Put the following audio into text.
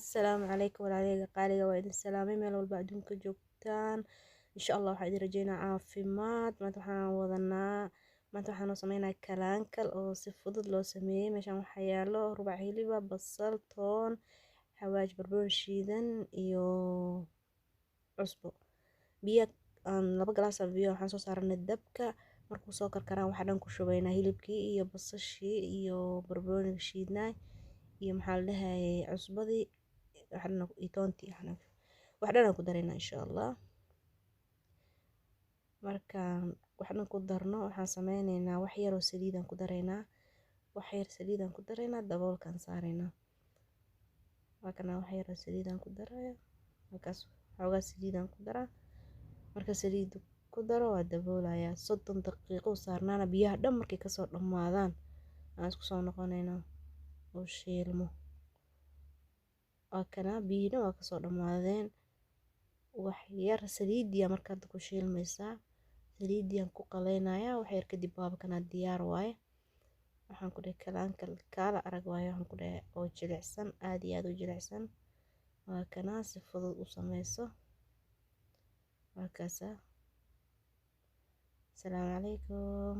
Assalaamu calaykum walaaleyga qaaliga, waa idin salaamay meel walba adduunka joogtaan. Insha Allah waxaa idin rajeynaa caafimaad. Maanta waxaan wadanaa, maanta waxaan noo sameynaa kalaankal oo si fudud loo sameeyey. Meeshan waxaa yaalo rubac hiliba, basal, toon, xawaaj, barbarooni shiidan iyo cusbo. Biyo aan 2 galaas oo biyo waxaan soo saaranay dabka. Markuu soo karkaraan waxaa dhan ku shubaynaa hilibkii iyo basashii iyo barbarooniga shiidnaay iyo maxaa la dhahayay cusbadii iyo toontii, wax dhan aan ku daraynaa insha Allah. Markaan wax dhan ku darno waxaan sameyneynaa wax yar oo saliid aan ku daraynaa, wax yar saliid aan ku daraynaa, daboolkaan saaraynaa. Waa kana, wax yar oo saliid aan ku daraya halkaas, xoogaa saliid aan ku daraa. Marka saliid ku daro waa daboolayaa, 30 daqiiqo u saarnaana. Biyaha dhan markay kasoo dhammaadaan aan isku soo noqonaynaa oo shiilmo. Waa kana, biyihii dhan waa kasoo dhammaadeen, wax yar saliidiya marka hadda ku shiilmaysaa, saliidiyaan ku qaleynayaa. Wax yar kadib waaba kana, diyaar waaye. Waxaan ku dhahay kalaankal kaala arag waaye, waxaan ku dhahay oo jilicsan, aad iyo aad u jilicsan. Waa kana, si fudud u sameyso. Waa kaasa. Asalaamu calaykum.